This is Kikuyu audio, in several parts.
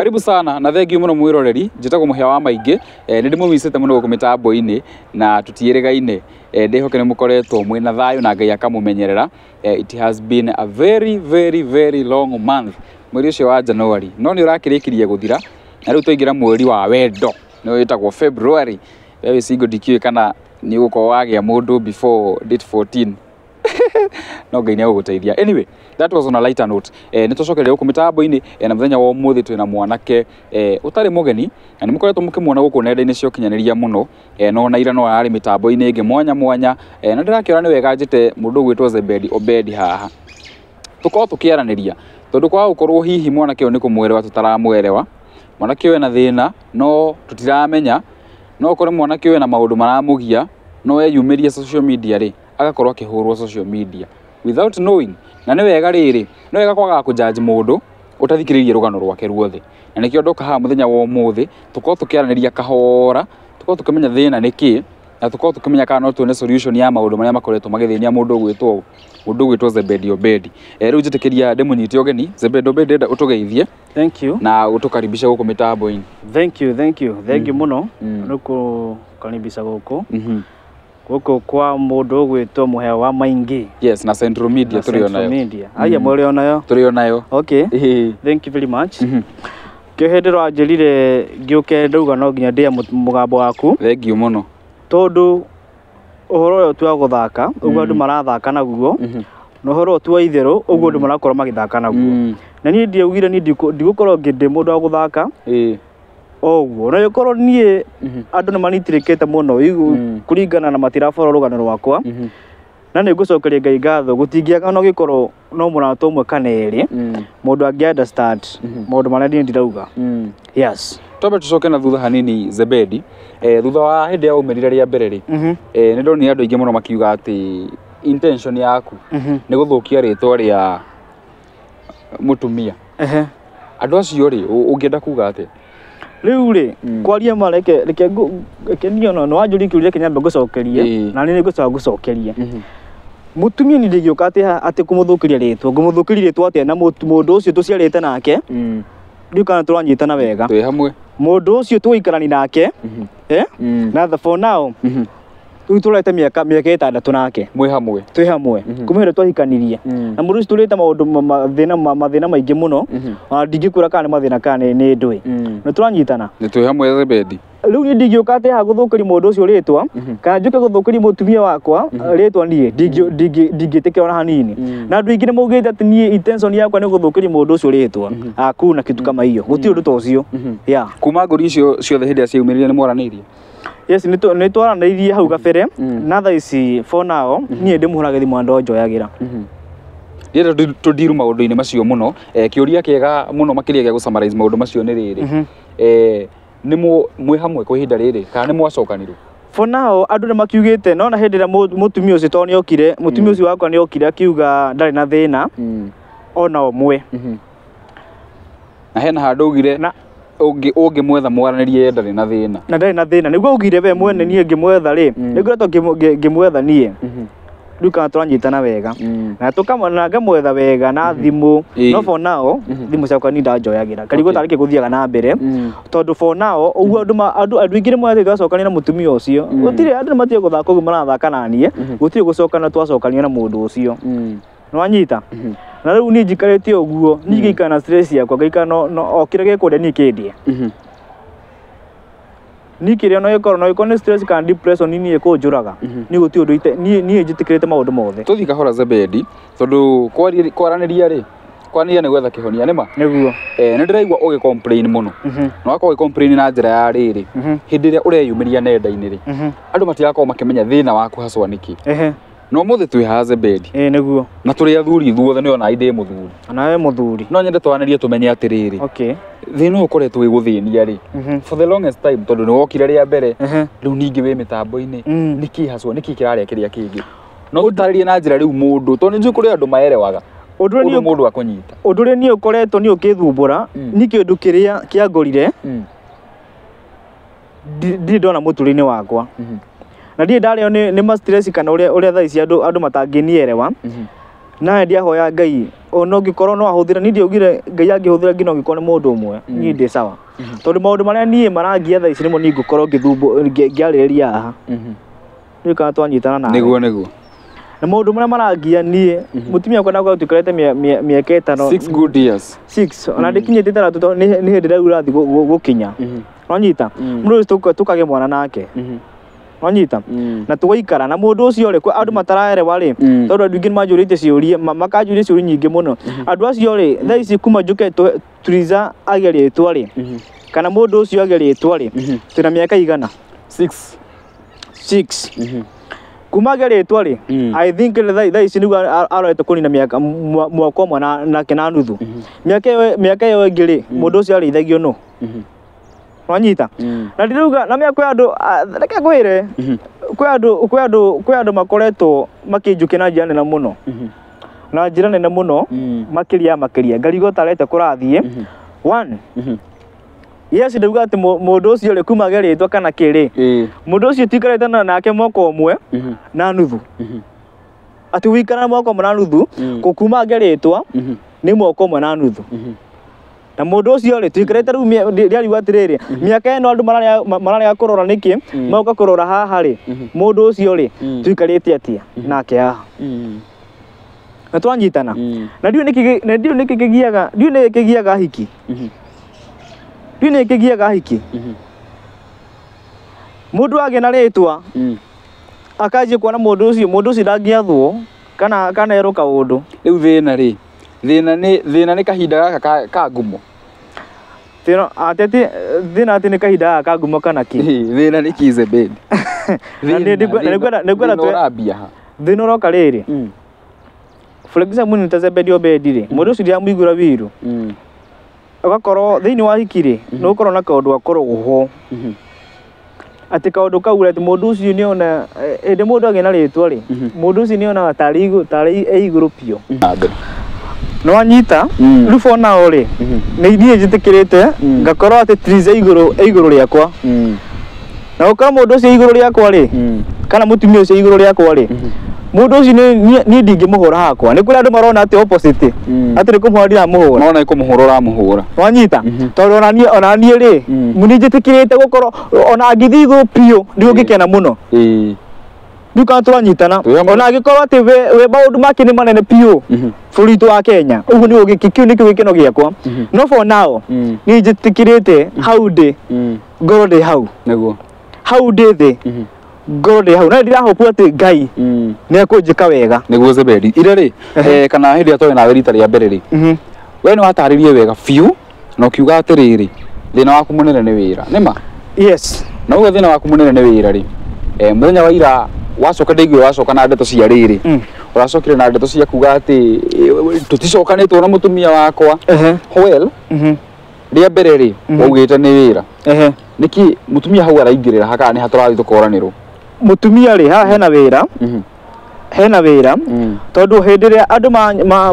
Karibu sana na thengiũ mũno mwĩroreri. Njĩtagwo Mũhĩa wa Maingĩ. Nĩ ndĩmũmicĩte mũno gũkũ mĩtambo-inĩ na tũtiĩrĩgaine. Ndĩhoke nĩ mũkoretwo mwĩna thayũ na Ngai akamũmenyerera. It has been a very very very long month, mweri ũcio wa January, no nĩ ũrakĩrĩkirie gũthira na rĩu twaingĩra mweri wa wendo, nĩ wĩtagwo February. We wĩ single, ndikĩũĩ kana nĩ ũgũkorwo wagĩa mũndũ before date 14, no Ngai nĩ agũgũteithia. Anyway, that was on a lighter note. Nĩ tũcokereria gũkũ mĩtambo-inĩ, na mũthenya wa ũmũthĩ twĩna mwanake ũtarĩ mũgeni na nĩ mũkoretwo mũkĩmuona gũkũ nenda-inĩ cia ũkinyanĩria mũno, no na ira no ararĩ mĩtambo-inĩ ĩngĩ mwanya mwanya, na ndĩrakĩona nĩ wega njĩte mũndũ ũgwĩtwo Zebedi Obedi haha tũkorwo tũkĩaranĩria, tondũ kwaga gũkorwo hihi mwanake ũyũ nĩ kũmwelewa tũtaramwelewa. Mwanake ũyũ ena thĩna no tũtiramenya. No ũkore mwanake ũyũ ena maũndũ maramũgia, no eyumĩria social media rĩ, agakorwo akĩhũrwo social media without knowing. Na nĩ wega rĩrĩ, nĩ wega kwagaga kũjudge mũndũ ũtathikĩrĩirie rũgano rwake ruothe, na nĩkĩo ndoka haha mũthenya wa ũmũthĩ tũkorwo tũkĩaranĩria kahora, tũkorwo tũkĩmenya thĩna nĩ kĩ, na tũkorwo tũkĩmenya kana no tuone solution ya maũndũ marĩa makoretwo magĩthĩnia mũndũ ũgwĩtwo Zebedi Obedi. Rĩu njĩtĩkĩria ndĩmũnyite ũgeni. Zebedi Obedi, ndĩrenda ũtũgeithie Thank you. na ũtũkaribishe gũkũ mĩtambo-inĩ. Thank you, thank you. Thank you mũno nĩ kũkaribisha gũkũ. Gũkũ kwa mũndũ ũgwĩtwo Mũhea wa Maingĩ. Yes, na Central Media. Na Tũrĩ Central onayo. Media. Aya mũrĩ onayo. Tũrĩ onayo. Okay. Ĩĩ. Thank you very much. Kĩo hĩndĩ ũranjĩrire ngĩũke, ndauga no nginya ndĩe mũgambo waku, Thengiũ mũno. tondũ ũhoro ũyũ ti wa gũthaka ũguo andũ marathaka naguo, na ũhoro ũyũ ti wa itherũ ũguo andũ marakorwo magĩthaka naguo. Na niĩ ndiaugire niĩ ndigũkorwo ndĩ mũndũ wa gũthaka o ũguo, na ĩkorwo niĩ andũ nĩ manitirĩkĩte mũno kũringana na matiraboro rũgano rwakwa, na nĩ ngũcokeria Ngai ngatho gũtingĩaga no gĩkorwo no mũrata ũmwe kana erĩ mũndũ angĩ understand maũndũ marĩa niĩ ndirauga. Yes. Twambe tũcoke na thutha hanini, Zebedi. Thutha wa hĩndĩ ya umĩrire rĩa mbere rĩ, nĩ ndonire andũ aingĩ mũno makiuga atĩ intention yaku nĩ gũthũkia rĩtwa rĩa mũtumia. Andũ acio rĩ, ũngĩenda kuga atĩa? Rĩu rĩ, kwaria ma, reke niĩ ona nĩ wanjũria kĩũria kĩnyambe ngũcokerie, na niĩ nĩngũcoka ngũcokerie. Mũtumia niĩ ndingĩũka atĩ kũmũthũkĩria rĩtwa. Ngũmũthũkĩria rĩtwa atĩa na mũndũ ũcio tũciarĩte nake? Ndiũ kana tũranyitana wega. Twĩ hamwe. Mũndũ ũcio tũgũikarani nake, eh? Na for now rĩu tũrete mĩaka 6 nake. Mwĩ hamwe. Twĩ hamwe kuma hĩndĩ twahikanirie. Na mũndũ ũcio tũrĩte maũndũ mathĩna maingĩ mũno, ona ndingĩkwĩra kana nĩ mathĩna kana nĩ ndũĩ. Nĩ tũranyitana? Nĩ twĩ hamwe, Zebedi. Rĩu niĩ ndingĩũka atĩ haha gũthũkĩria mũndũ ũcio rĩtwa, kana njũke gũthũkĩria mũtumia wakwa rĩtwa. Niĩ ndingĩtĩkĩra ona hanini. Na andũ aingĩ nĩ maugĩte atĩ niĩ intention yakwa nĩ gũthũkĩria mũndũ ũcio rĩtwa. Hakuna kitu kama hiyo, gũtirĩ ũndũ ta ũcio, yeah. Kuma ngũri icio ciothe hĩndĩ ĩrĩa ciaumĩrire, nĩ mwaranĩirie? Yes, nĩ twaranĩirie hau gabere, na thaa ici for now niĩ ndĩmũhũragĩra thimũ na ndonjoyagĩra. Ndĩrenda tũndiru maũndũ-inĩ macio mũno. Kĩũria kĩega mũno makĩria gĩa gũsummarize maũndũ macio nĩ rĩrĩ: nĩ mwĩ hamwe kwa ihinda rĩrĩ kana nĩ mwacokanirwo? For now andũ nĩ makiugĩte, nona hĩndĩ ĩrĩa mũtumia ũcio tondũ nĩokire, mũtumia ũcio wakwa nĩokire akiuga ndarĩ na thĩna ona ũmwe. Na hena handũ augire ũngĩmwetha mwaranĩrie ndarĩ na thĩna. Na ndarĩ na thĩna, nĩguo augire we mwene. Niĩ ngĩmwetha rĩ, nĩngoretwo ngĩmwetha niĩ rĩu kana tũranyitana wega, na na ngamwetha wega na thimũ. No for now thimũ ciakwa ni ndanjoyagĩra karigwo tarĩ gũthiaga na mbere, tondũ for now ũguo andũ aingĩ nĩ moĩ twacokania na mũtumia ũcio. Gũtirĩ, andũ nĩ matige gũthaka ũguo marathaka na niĩ. Gũtirĩ gũcokana twacokania na mũndũ ũcio. Nĩwanyita? Na rĩu niĩ njikarĩte ũguo, niĩ ngaikara na stress ciakwa, ngaikara no o kĩrĩa gĩkũndĩa niĩ kĩndĩe. Niĩ kĩrĩa no ĩkorwo nĩ stress kana depression niĩ ĩkũnjũraga. Niĩ gũtirĩ ũndũ niĩ njĩtĩkĩrĩte maũndũ mothe. Tũthiĩ kahora, Zebedi, tondũ kwaranĩria rĩ, kwaranĩria nĩ gwetha kĩhonia nĩma. Nĩguo. Nĩ ndĩraigua ũgĩ complain mũno, na wakorwo ũgĩ complain na njĩra ya rĩrĩ, hĩndĩ ĩrĩa ũreyumĩria nenda-inĩ rĩ, andũ matigakorwo makĩmenya thĩna waku haswa nĩkĩ. Na ũmũthĩ twĩ haha, Zebedi, Ĩĩ, nĩguo. na tũrĩ athuri ithuothe, nĩ ona ndĩ mũthuri. Nawe mũthuri. No nyende twaranĩrie tũmenye atĩrĩrĩ, thĩna ũyũ ũkoretwo wĩgũthĩnia rĩ for the longest time, tondũ nĩ wokire rĩa mbere, rĩu ningĩ wĩ mĩtambo-inĩ, nĩkĩ haswa, nĩkĩ kĩrarĩa kĩrĩa kĩngĩ? No tũtarĩrie na njĩra rĩu mũndũ, tondũ nĩ njũĩ kũrĩ andũ maerewaga Ũndũ ũrĩa ũndũ niĩ mũndũ akũnyita. Ũndũ ũrĩa niĩ ũkoretwo niĩ ũkĩthumbũra nĩ kĩndũ kĩrĩa kĩangorire ndirĩ ndona mũtũrĩre-inĩ wakwa, na ndirĩ ndarĩo nĩ ma stress kana ũrĩa thaa ici andũ matangĩnierewa. Na ndiahoya Ngai ona ũngĩkorwo no ahũthĩre niĩ ndiaugire Ngai angĩhũthĩra nginya ũngĩkorwo nĩ mũndũ ũmwe niĩ ndĩ sawa tondũ maũndũ marĩa niĩ marangia thaa ici nĩmo niĩ ngũkorwo ngĩarĩrĩria haha nĩ kana twanyitana nawe Nĩguo nĩguo. Na maũndũ marĩa marangia niĩ mũtumia wakwa nakwa tũikarĩte mĩaka 5 6 good years. 6 ona ndĩkinyĩte 6 tondũ nĩ hĩndĩ rĩu ũrathiĩ gũkinya wanyita mũndũ ũcio tũkagĩa mwana nake wanyita na tũgaikara na mũndũ ũcio rĩ andũ mataraerewa rĩ tondũ andũ aingĩ nĩmanjũrĩtie ciũria makanjũria ciũria nyingĩ mũno andũ acio rĩ thaa ici kuma njũke Triza agĩe rĩtwa rĩ kana mũndũ ũcio agĩe rĩtwa rĩ twĩna mĩaka igana 6 6 kuma agĩe rĩtwa rĩ I think thaa ici nĩguo arorete kũnina mĩaka mwaka ũmwe nake na nuthu mĩaka ĩyo ĩngĩ rĩ mũndũ ũcio arĩithagio nũ wanyita na ndirauga na mĩaka kwĩ andũ reke ngwĩre kwĩ andũ makoretwo makĩnjũkia na njĩra nene mũno na njĩra nene mũno makĩria ngarigwo tarete kũrathiĩ one yes ndauga atĩ mũndũ ũcio rĩ kuma agĩe rĩtwa kana kĩrĩ mũndũ ũcio tuikarĩte nake mwaka ũmwe na nuthu atĩ wĩikara mwaka ũmwe na nuthu kuma agĩe rĩtwa nĩ mwaka ũmwe na nuthu na mũndũ ũcio rĩ tuikarĩte rĩu ndĩariuga atĩrĩrĩ mĩaka ĩno andũ mararega kũrora nĩkĩ moka kũrora haha rĩ mũndũ ũcio rĩ tuikarĩte atĩa nake haha na twanyitana na ndiũĩ nĩkĩ kĩgiaga ndiũĩ nĩkĩ kĩgiaga hiki ndiũĩ nĩkĩ kĩgiaga hiki mũndũ agĩa na rĩtwa akanjia kuona mũndũ ũcio ndangĩathwo kana erwo kaũndũ rĩu thĩna rĩ thĩna nĩ kahinda gaka ka ngumo thĩna thĩna atĩ nĩ kahinda gaka ka ngumo kana kĩ thĩna nĩ kizebedi thĩna ũroka rĩrĩ for example nĩ ta Zebedi Obedi rĩ mũndũ ũcio ndiramũiguĩra wĩiru ũgakorwo thĩinĩ wa hiki rĩ nĩ ũkorwo na kaũndũ gakoragwo ho atĩ kaũndũ kau rĩ atĩ mũndũ ũcio nĩona hĩndĩ mũndũ agĩa na rĩtwa rĩ mũndũ ũcio nĩonaga tarĩ e igũrũ biũ nĩ wanyita rĩu for now rĩ nĩ niĩ njĩtĩkĩrĩte ngakorwo atĩ Triza igũrũ rĩakwa na gũkorwo mũndũ ũcio igũrũ rĩakwa rĩ kana mũtumia ũcio igũrũ rĩakwa rĩ mũndũ ũcio niĩ ndingĩmũhũra hakwa nĩ kũrĩ andũ marona atĩ opposite atĩ nĩ kũmũhũra ndiramũhũra marona nĩ kũmũhũra ũramũhũra wanyita tondũ ona niĩ rĩ nĩ njĩtĩkĩrĩte gũkorwo ona angĩthiĩ igũrũ biũ nĩ ũngĩkena mũno ndiũ kana tũranyitana ona angĩkorwo atĩ we maũndũ make nĩ manene biũ bũrũri witũ wa Kenya ũguo nĩguo kĩu nĩkĩo gĩkeno gĩakwa no for now niĩ njĩtĩkĩrĩte hau ndĩ ngorwo ndĩ hau nĩguo hau ndĩ thĩ ngorwo ndĩ hau na ndĩrahopu atĩ Ngai nĩ ekũnjĩka wega nĩguo Zebedi ira rĩ kana hĩndĩ ĩrĩa twarĩ nawe rita rĩa mbere rĩ we nĩ watarĩrie wega biũ na ũkiuga atĩrĩrĩ thĩna waku mũnene nĩ wĩra nĩma yes na uge thĩna waku mũnene nĩ wĩra rĩ mũthenya wa ira wacoka ndaiguire wacoka na ndeto cia rĩrĩ ũracokire na ndeto cia kuga atĩ tũticokanĩtwo na mũtumia wakwa well rĩa mbere rĩ waugĩte nĩ wĩra nĩkĩ mũtumia hau araingĩrĩra ha kana nĩ ha tũrathiĩ tũkoranĩrwo mũtumia rĩ haha hena wĩra hena wĩra tondũ hĩndĩ ĩrĩa andũ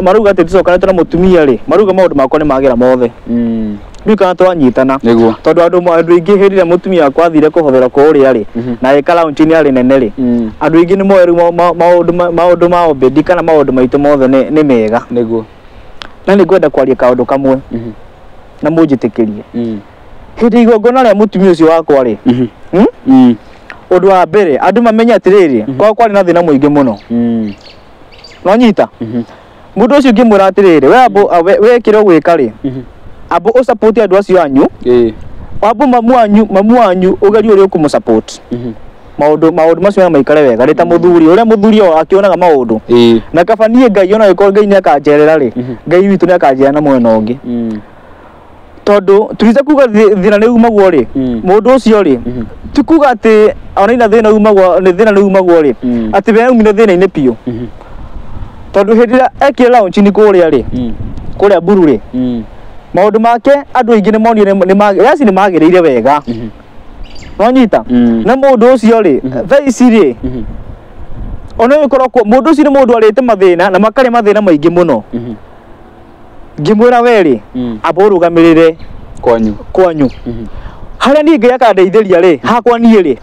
marauga atĩ tũcokanĩte na mũtumia rĩ marauga maũndũ makwa nĩ magĩra mothe ndiũ kana twanyitana nĩguo tondũ andũ aingĩ hĩndĩ ĩrĩa mũtumia wakwa athire kũhothera kũrĩa rĩ na ĩka launch-inĩ yarĩ nene rĩ andũ aingĩ nĩ moĩ rĩu maũndũ ma Obedi kana maũndũ maitũ mothe nĩ mega nĩguo na nĩ ngwenda kwaria kaũndũ kamwe na mũnjĩtĩkĩrie hĩndĩ igongona rĩa mũtumia ũcio wakwa rĩ ũndũ wa mbere andũ mamenye atĩrĩrĩ kwao kwarĩ na thĩna mũingĩ mũno nonyita mũndũ ũcio ngĩmwĩra atĩrĩrĩ we kĩrĩa ũgwĩka rĩ abo ũsupport andũ acio anyu abo mamu wanyu ũgerie ũrĩa ũkũmũsupport maũndũ macio maikare wega rĩ ta mũthuri ũrĩa mũthuri akĩonaga maũndũ na kaba niĩ Ngai ona angĩkorwo Ngai nĩakanjerera rĩ Ngai witũ nĩakanjerera na mwena ũngĩ tondũ turiza kuga thĩna nĩ umagwo rĩ mũndũ ũcio rĩ ti kuga atĩ ona ina thĩna umagwo nĩ thĩna nĩ umagwo rĩ atĩ we aumire thĩna-inĩ biũ tondũ hĩndĩ ĩrĩa ekire launch-inĩ kũrĩa rĩ kũrĩa Mburu rĩ maũndũ make andũ aingĩ nĩ monire yaci nĩ magĩrĩire wega nonyita na mũndũ ũcio rĩ thaa ici rĩ ona ũgĩkorwo mũndũ ũcio nĩ mũndũ arĩte mathĩna na makarĩa mathĩna maingĩ mũno ngĩmwĩra we rĩ amba ũrũgamĩrĩre kwanyu harĩa niĩ Ngai akandeithĩria rĩ hakwa niĩ rĩ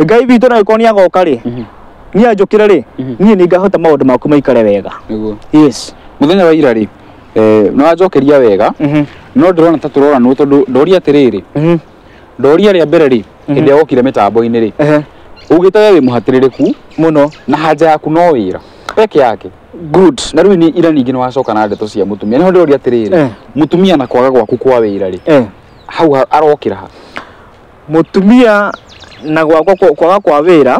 Ngai witũ na angĩkorwo nĩ agoka rĩ Niĩ anjũkĩra rĩ, niĩ nĩ ngahota maũndũ maku maikare wega. Nĩguo. Yes. Mũthenya wa ira rĩ, nĩ wanjokeria wega, no ndĩrona ta tũroranwo tondũ ndoria atĩrĩrĩ, ndoria rĩa mbere rĩ, hĩndĩ ĩrĩa wokire mĩtambo-inĩ rĩ, ugĩte we wĩ mũhatĩrĩrĩku Mũno. na haja yaku no wĩra peke yake. Good. Na rĩu ni ira ningĩ nĩ wacoka na ndeto cia mũtumia. Nĩho ndĩroria atĩrĩrĩ, mũtumia na kwaga gwaku kwa wĩra rĩ, hau arokĩra ha? Mũtumia na gwakwa kwaga kwa wĩra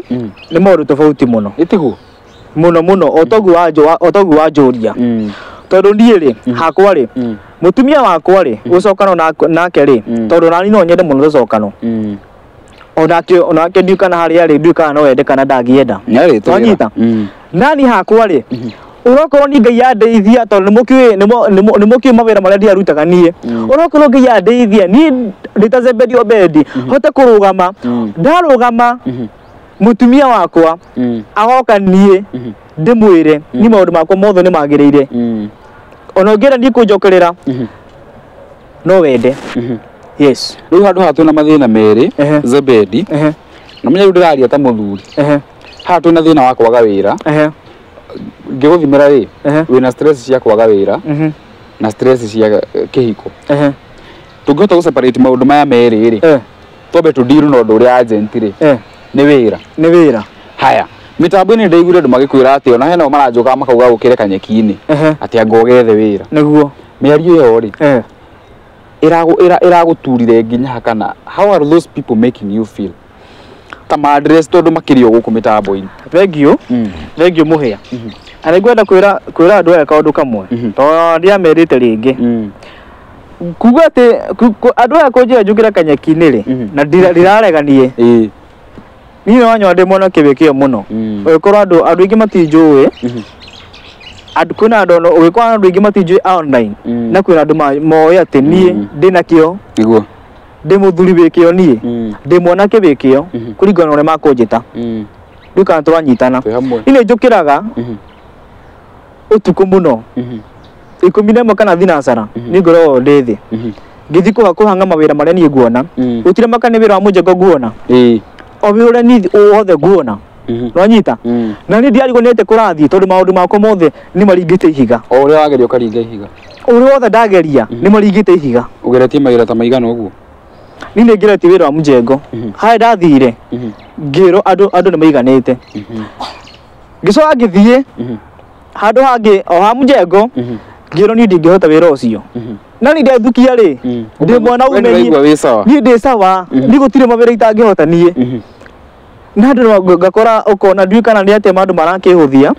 nĩ maũndũ tofauti mũno. Ĩtiguo? Mũno mũno, o toguo wanjũria. Tondũ niĩ rĩ, hakwa rĩ, mũtumia wakwa rĩ, gũcokano nake rĩ, tondũ nani no nyende mũno tũcokano. Onake ndiũ kana harĩa rĩ, ndiũ kana no ende kana ndangĩenda. Twanyita? Nani hakwa rĩ, ũrokorwo ni Ngai andeithia tondũ nĩmũkĩũĩ mawĩra marĩa ndiarutaga niĩ. Ũrokorwo Ngai andeithia niĩ ndĩ ta Zebedi Obedi, hote kũrũgama. Ndarũgama, mũtumia wakwa agoka niĩ ndĩmwĩre niĩ maũndũ makwa mothe nĩ magĩrĩire. Ona ũngĩenda niĩ kũnjokerera, no wende. Yes. Rĩu handũ haha twĩna mathĩna merĩ, Zebedi, na menya rĩu ndĩraria ta mũthuri. Haha twĩna thĩna wa kwaga wĩra. Ngĩgũthimĩra rĩ, wĩna stress cia kwaga wĩra na stress cia kĩhiko. Tũngĩhota gũ separate maũndũ maya merĩ rĩ, twambe tũndiru na ũndũ ũrĩa agent rĩ, nĩ wĩra. Nĩ wĩra. Haya, mĩtambo-inĩ ndaiguire andũ magĩkwĩra atĩ ona hena maranjũkaga makauga ũkĩre kanyeki-inĩ, atĩ anga ũgethe wĩra. Nĩguo. Mĩario ĩyo rĩ, ĩragũturire nginya ha kana how are those people making you feel? Ta ma address tondũ makĩrĩ o gũkũ mĩtambo-inĩ. Thengiũ. Thengiũ Mũhĩa. Na nĩngwenda kwĩra andũ aya kaũndũ kamwe, tondũ ndiamerĩte rĩngĩ. Kuga atĩ andũ aya kũnjĩra njũkĩre kanyeki-inĩ rĩ, na ndirarega niĩ. Niĩ nĩwanyona ndĩ mwanake wĩ kĩo mũno. Ũgĩkorwo andũ aingĩ matinjũĩ, kwĩna andũ ũgĩkorwo andũ aingĩ matinjũĩ online, na kwĩna andũ moĩ atĩ niĩ ndĩna kĩo. Nĩguo. Ndĩ mũthuri wĩ kĩo niĩ, ndĩ mwanake wĩ kĩo, kũringana na ũrĩa makũnjĩta. Rĩu kana tũranyitana. Niĩ nĩ njũkĩraga ũtukũ mũno, 11 kana thinacara, niĩ ngoragwo ndĩ thĩ. Ngĩthiĩ kũhanga mawĩra marĩa niĩ nguona. Gũtirĩ maka nĩ wĩra wa mũjengo nguona. O wĩra ũrĩa niĩ wothe nguona. Nĩwanyita? Na niĩ ndiarigwo nĩ atĩa kũrathiĩ tondũ maũndũ makwa mothe nĩ maringĩte ihiga. O ũrĩa wageria ũkaringa ihiga. Ũrĩa wothe ndageria nĩ maringĩte ihiga. Ũgeretie mawĩra ta maigana ũguo? Niĩ nĩ ngeretie wĩra wa mũjengo. Harĩa ndathire, ngĩrwo andũ nĩ maiganĩte. Ngĩcoka ngĩthiĩ handũ hangĩ o ha mũjengo, ngĩrwo niĩ ndingĩhota wĩra ũcio. Na niĩ ndathukia rĩ, ndĩ mwanaume niĩ. Niĩ ndĩ sawa, niĩ gũtirĩ mawĩra itangĩhota niĩ. Na andũ ngakora ũkona ndiũĩ kana nĩ atĩa andũ marakĩhũthia.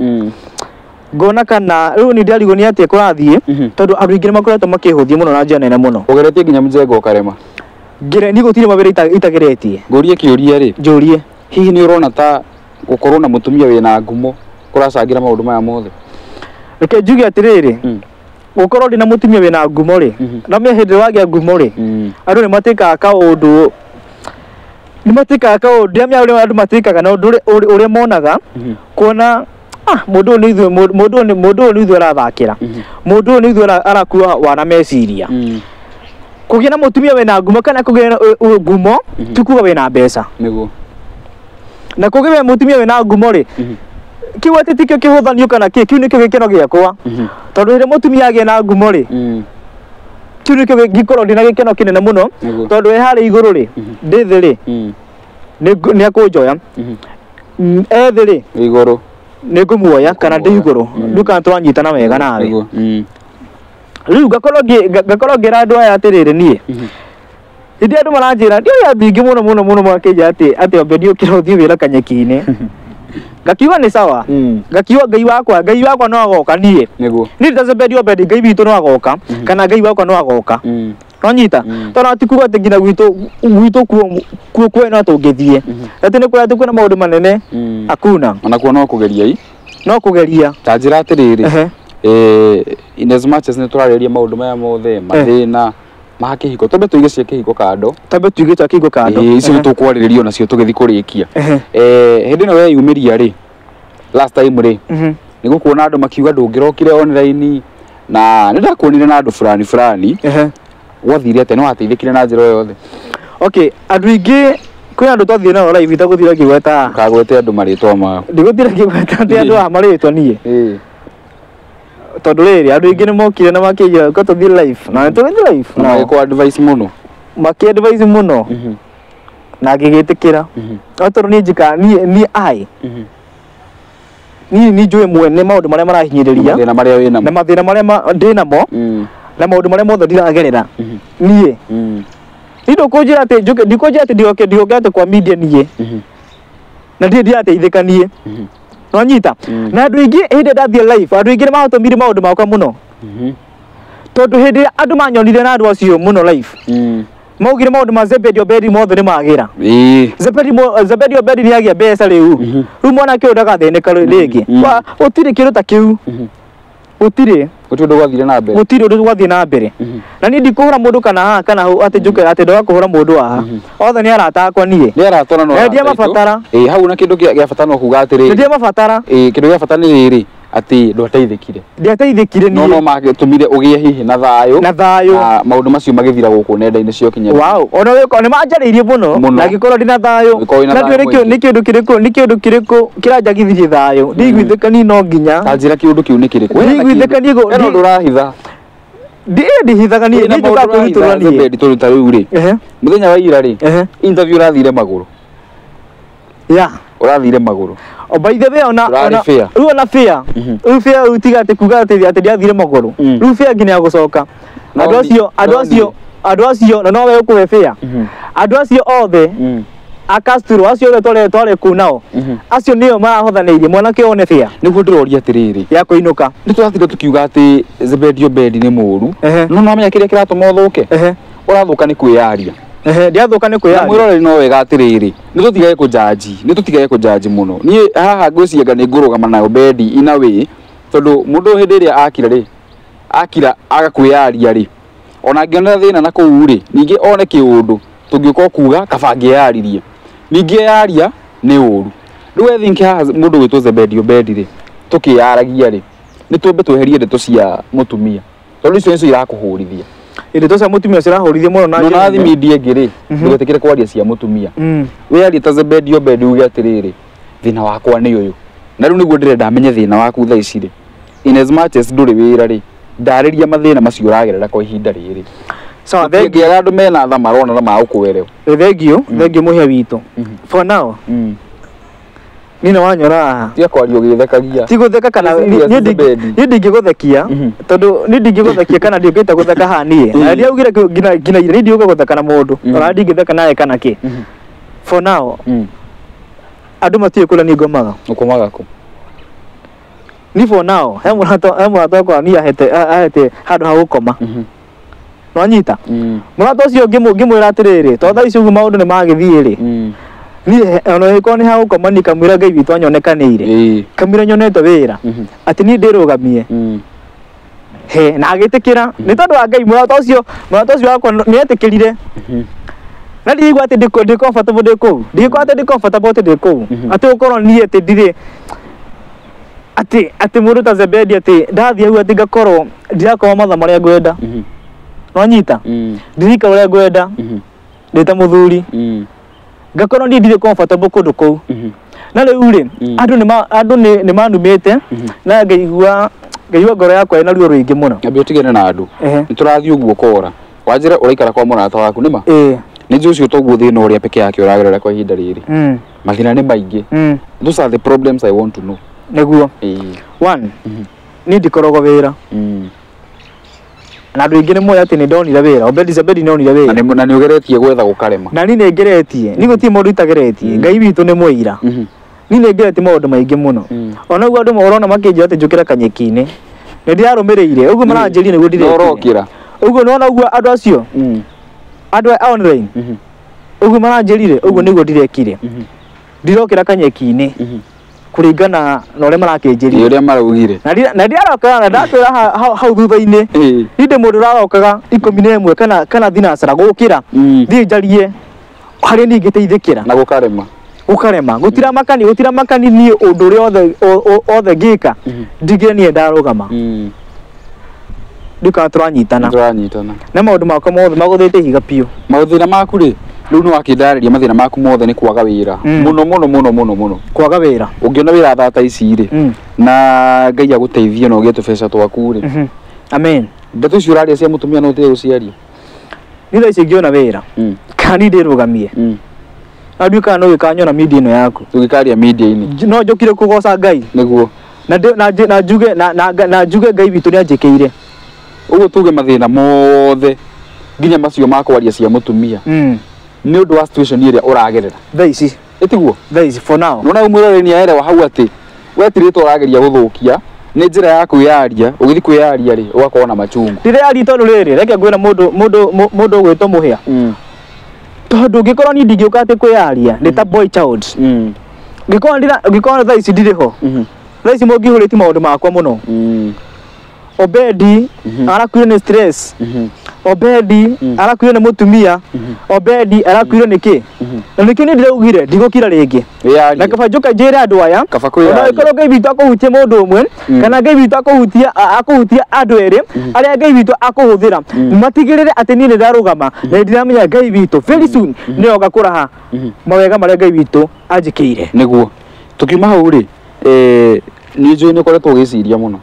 Ngona kana rĩu niĩ ndiarigwo nĩ atĩa kũrathiĩ, tondũ andũ aingĩ nĩ makoretwo makĩhũthia mũno na njĩra nene mũno. Ũgeretie nginya mũjengo ũkarema? Niĩ gũtirĩ mawĩra itageretie. Ngũrie kĩũria rĩ, Njũrie. Hihi nĩ ũrona ta gũkorwo na mũtumia wĩna ngumo kũracangĩra maũndũ maya mothe? Reke njuge atĩrĩrĩ, gũkorwo ndĩna mũtumia wĩna ngumo rĩ, na menya hĩndĩ ĩrĩa wagĩa ngumo rĩ, andũ nĩ matĩkaga kaũndũ, ndiramenya ũrĩa andũ matĩkaga na ũndũ ũrĩa monaga, kuona mũndũ ũyũ nĩ ithuĩ, mũndũ ũyũ nĩ ithuĩ arathakĩra, mũndũ ũyũ nĩ ithuĩ arakua wana meciria. Kũgĩa na mũtumia wĩna ngumo kana kũgĩa na ngumo ti kuga wĩna mbeca. Nĩguo. Na kũgĩa mũtumia wĩna ngumo rĩ, kĩu atĩ tikĩo kĩhũthanio kana kĩ, kĩu nĩkĩo gĩkeno gĩakwa. Tondũ rĩrĩa mũtumia agĩa na ngumo rĩ, kĩu nĩkĩo ngĩkorwo ndĩna gĩkeno kĩnene mũno, tondũ we harĩa igũrũ rĩ, ndĩ thĩ rĩ, nĩ akũnjoya. E thĩ rĩ, igũrũ nĩ ngũmuoya kana ndĩ igũrũ, rĩu kana tũranyitana wega nawe. Rĩu ngakorwo ngĩra andũ aya atĩrĩrĩ niĩ, hĩndĩ andũ maranjĩra, ndiũĩ andũ aingĩ mũno mũno mũno makĩnjĩra atĩ Obedi ũkĩra ũthiĩ wĩra kanyeki-inĩ. Ngakiuga nĩ sawa. Ngakiuga Ngai wakwa no agoka niĩ. Nĩguo. Niĩ ndĩ ta Zebedi Obedi, Ngai witũ no agoka, kana Ngai wakwa no agoka. Nonyita? Tondũ ti kuga atĩ nginya gwitũ kuo kwene no tũngĩthiĩ. Atĩ nĩ kuga atĩ kwĩna maũndũ manene, hakuna. Ona kuo no kũgeria i? No kũgeria. Ta njĩra atĩrĩrĩ, in as much as nĩ tũrarĩrĩria maũndũ maya mothe, mathĩna ma kĩhiko, twambe tũige cia kĩhiko kando. Twambe tũige cia kĩhiko kando. Icio nĩ tũkwarĩrĩria onacio tũgĩthiĩ kũrĩkia. Hĩndĩ ĩno weyumĩria rĩ, last time rĩ, nĩ gũkuona andũ makiuga ndũngĩrokire online na nĩ ndakuonire na andũ fulani fulani. Gwathire atĩa? Nĩ wateithĩkire na njĩra o yothe? Okay, andũ aingĩ Kwĩna andũ twathiĩ nao live itagũthira ngĩgweta. Kagwete andũ marĩtwa mao. Ndigũthira ngĩgweta atĩ andũ aya marĩtwa niĩ. Tondũ rĩrĩ andũ aingĩ nĩ mokire na makĩnjĩra ko tũthiĩ live na tũgĩthiĩ live Na magĩkũ advice mũno. Makĩ advice mũno na ngĩgĩtĩkĩra. No tondũ niĩ njikaga niĩ I niĩ nĩ njũĩ mwene maũndũ marĩa marahinyĩrĩria mathĩna marĩa wĩnamo na mathĩna marĩa ndĩnamo na maũndũ marĩa mothe ndiragerera niĩ. Niĩ ndũkũnjĩra atĩ njũke, ndikũnjĩra atĩ ndigoke atĩ kwa media niĩ na ndirĩ ndirateithĩka niĩ. Nĩwanyita? Na andũ aingĩ hĩndĩ ĩrĩa ndathiĩ live, andũ aingĩ nĩmahotũmire maũndũ makwa mũno. Tondũ hĩndĩ ĩrĩa andũ manyonire na andũ acio mũno live, maugire maũndũ ma Zebedi Obedi mothe nĩmagĩra. Zebedi Obedi nĩagĩa mbeca rĩu. Rĩu mwanake ũyũ ndagathĩnĩka rĩngĩ. Gũtirĩ kĩndũ ta kĩu. Gũtirĩ. Gũtirĩ ũndũ gwathire na mbere. Gũtirĩ ũndũ gwathiĩ na mbere. Na niĩ ndikũhũra mũndũ kana haha kana hau atĩ njũke atĩ ndoga kũhũra mũndũ haha. Othe nĩ arata akwa niĩ. Nĩ arata na no arata. Ndiamabatara. Hau na kĩndũ gĩa bata no kuga atĩrĩrĩ. Ndiamabatara. Kĩndũ gĩa bata nĩ rĩrĩ atĩ ndwateithĩkire. Ndiateithĩkire niĩ. No no magĩtũmire ũgĩe hihi na thayũ. Na thayũ. Na maũndũ macio magĩthira gũkũ nenda-inĩ cia ũkinyanĩria. Wow, ona wĩko nĩ manjarĩirie mũno na ngĩkorwo ndĩna thayũ. Na ndwĩre nĩ kĩndũ kĩrĩkũ, nĩ kĩndũ kĩrĩkũ kĩranjagithirie thayũ. Ndiguithĩka niĩ no nginya. Ta njĩra kĩũndũ kĩu nĩ kĩrĩkũ? Ndiguithĩka niĩ Hena ũndũ ũrahitha. Ndihithaga niĩ, niĩ njũkaga kwĩrutũrũra niĩ. Zebedi tondũ ta rĩu rĩ. Mũthenya wa ira rĩ. Interview ũrathire magũrũ. Yeah. Ũrathire magũrũ. Oh, by the way, ona rĩu ona fair. Rĩu fair rĩu tiga atĩ kuga atĩ ndiathire magũrũ. Rĩu fair nginya gũcoka. Andũ acio na nowe ũkũhe fair. Andũ acio othe akasturo acio othe tware kũu nao. Acio nĩo marahothanĩirie mwanake one fair. Nĩguo ndĩroria atĩrĩrĩ. Ya kũinũka. Nĩ tũrathire tũkiuga atĩ Zebedi Obedi nĩ mũũru. No nĩwamenya kĩrĩa kĩratũma ũthũke? Ũrathũka nĩ kwĩyaria. Ndiathũka nĩ kwĩyaria. Na mwĩroreri no wega atĩrĩrĩ, nĩ tũtigage kũnjanji, nĩ tũtigage kũnjanji mũno. Niĩ haha ngwĩciria nĩ ngũrũgama na Obedi in a way, tondũ mũndũ hĩndĩ ĩrĩa akira rĩ, akira aga kwĩyaria rĩ, ona angĩonera thĩna na kũu rĩ, ningĩ one kĩũndũ tũngĩũka kuga kaba angĩyaririe. Ningĩ yaria nĩ ũru. Rĩu I think haha mũndũ gwĩtwo Zebedi Obedi rĩ, tũkĩyaragia rĩ, nĩ twambe tweherie ndeto cia mũtumia. Tondũ icio nĩcio irakũhũrithia. Ndeto cia mũtumia cirahũrithia mũno na njĩra. No nathi media ĩngĩ rĩ, ndũgetĩkĩre kwaria cia mũtumia. Wĩyarie ta Zebedi Obedi uge atĩrĩrĩ, thĩna wakwa nĩ ũyũ. Na rĩu nĩguo ndĩrenda menye thĩna waku thaa ici rĩ. In as much as ndũrĩ wĩra rĩ, ndarĩria mathĩna macio ũragerera kwa ihinda rĩrĩ. Sawa, thengiũ. Andũ mena tha marona na magũkũerewa. Thengiũ, thengiũ mũhĩa witũ. For now. Niĩ nĩ wanyora haha. Tiga kwaria ũgĩthekagia. Ti gũtheka kana niĩ ndingĩgũthekia tondũ niĩ ndingĩgũthekia kana ndingĩhota gũtheka haha niĩ. Na ndiaugire nginya ira niĩ ndiũka gũtheka na mũndũ. Ona ndingĩtheka nawe kana kĩ. For now. Andũ matiũĩ kũrĩa niĩ ngomaga. Ũkomaga kũ? Ni for now, he mũrata wakwa niĩ ahete handũ ha gũkoma. Nĩwanyita? Mũrata ũcio ngĩmwĩra atĩrĩrĩ, tondũ thaa ici ũguo maũndũ nĩ magĩthiĩ rĩ. Niĩ ona ĩkorwo nĩ ha gũkoma niĩ kamũira Ngai witũ anyonekanĩire. Kamũira nyonete wĩra. Atĩ niĩ ndĩrũgamie. He, na agĩtĩkĩra. Nĩ tondũ wa Ngai mũrata ũcio wakwa nĩ etĩkĩrire. Na ndiraigua atĩ ndĩ comfortable ndĩ kũu. Ndingĩkorwo atĩ ndĩ comfortable atĩ ndĩ kũu. Atĩ gũkorwo niĩ atĩ ndirĩ atĩ mũndũ ta Zebedi atĩ ndathiĩ hau atĩ ngakorwo ndirakoma mathaa marĩa ngwenda. Nĩwanyita? Ndirikara ũrĩa ngwenda. Ndĩ ta mũthuri. Ngakorwo niĩ ndirĩ comfortable kũndũ kũu. Na rĩu rĩ, andũ nĩ manumĩte na ngaigua ngoro yakwa ĩna ruo rũingĩ mũno. Ambia ũtigane na andũ. Nĩ tũrathiĩ ũguo kora. Wanjĩra ũraikara kwa mũrata waku nĩma? Nĩ njũĩ ũcio toguo thĩna ũrĩa peke yake ũragerera kwa ihinda rĩrĩ. Mathĩna nĩ maingĩ. Those are the problems I want to know. Nĩguo. One, niĩ ndikoragwo wĩra. Na andũ aingĩ nĩ moĩ atĩ nĩ ndonire wĩra. Obedi Zebedi nĩ onire wĩra. Na nĩ ũgeretie gwetha gũkarema. Na niĩ nĩ ngeretie. Niĩ gũtirĩ mũndũ itageretie. Ngai witũ nĩ mũira. Niĩ nĩ ngeretie maũndũ maingĩ mũno. Ona ũguo andũ marona makĩnjĩra atĩ njũkĩre kanyeki-inĩ. Nĩ ndĩrarũmĩrĩire. Ũguo maranjĩrire nĩguo ndĩrekire. Ũrokĩra. Ũguo nĩwona ũguo andũ acio. Andũ a online. Ũguo maranjĩrire ũguo nĩguo ndĩrekire. Ndirokĩra kanyeki-inĩ. Kũringana na ũrĩa marakĩnjĩrire. Ũrĩa maraugire. Na ndiarokaga na ndakwĩra hau thutha-inĩ. Niĩ ndĩ mũndũ ũrarokaga 11 kana thinacara gũkĩra. Thiĩ njarie harĩa niĩ ingĩteithĩkĩra. Na gũkarema. Gũkarema. Gũtira makani niĩ ũndũ ũrĩa othe ngĩka. Ndigire niĩ ndarũgama. Ndikana tũranyitana. Tũranyitana. Na maũndũ makwa mothe magũthĩte ihiga biũ. Maũthĩna maku rĩ, Rĩu nĩ wakĩndarĩria mathĩna maku mothe nĩ kwaga wĩra. Mũno mũno mũno mũno mũno. Kwaga wĩra. Ũngĩona wĩra thaa ta ici rĩ, na Ngai agũteithie na ũgĩe tũbeca twaku rĩ. Amen. Ndeto icio ũraria cia mũtumia no ũtige gũciaria. Niĩ thaa ici ingĩona wĩra. Kana niĩ ndĩrũgamie. Na ndiũĩ kana no ũgĩkanyona media ĩno yaku. Tũgĩkaria media-inĩ. No njũkire kũgoca Ngai. Nĩguo. Na njuge na njuge Ngai witũ nĩanjĩkĩire. Ũguo tuge mathĩna mothe nginya macio ma kwaria cia mũtumia. Nĩ ũndũ wa situation ĩrĩa ũragerera. Thaa ici. Ĩtiguo? Thaa ici for now. Nona mwĩroreri nĩ aerewa hau atĩ we ti rĩtwa ũrageria gũthũkia, nĩ njĩra ya kwĩyaria, ũgĩthiĩ kwĩyaria rĩ, ũgakorwo na machungu. Ndĩreyaria tondũ rĩrĩ, reke ngwĩre mũndũ ũgwĩtwo Mũhĩa. Tondũ ũngĩkorwo niĩ ndingĩũka atĩ kwĩyaria, nĩ ta boy child. Ngĩkorwo thaa ici ndirĩ ho. Thaa ici mũngĩhũrĩtie maũndũ makwa mũno. Obedi arakuire nĩ stress. Obedi arakuire nĩ mũtumia. Obedi arakuire nĩ kĩ? Na nĩkĩo niĩ ndĩraugire ndigũkira rĩngĩ. Na kaba njoka njĩre andũ aya, ona ĩkorwo Ngai witũ akũhutie mũndũ ũmwe, kana Ngai witũ akũhutia andũ erĩ, arĩa Ngai witũ akũhũthĩra, matigĩrĩre atĩ niĩ nĩndarũgama, na nĩndĩramenya Ngai witũ very soon nĩoga kũraha mawega marĩa Ngai witũ anjĩkĩire. Nĩguo. Tũkiuma hau rĩ, nĩ njũĩ nĩ ũkoretwo ũgĩciria mũno.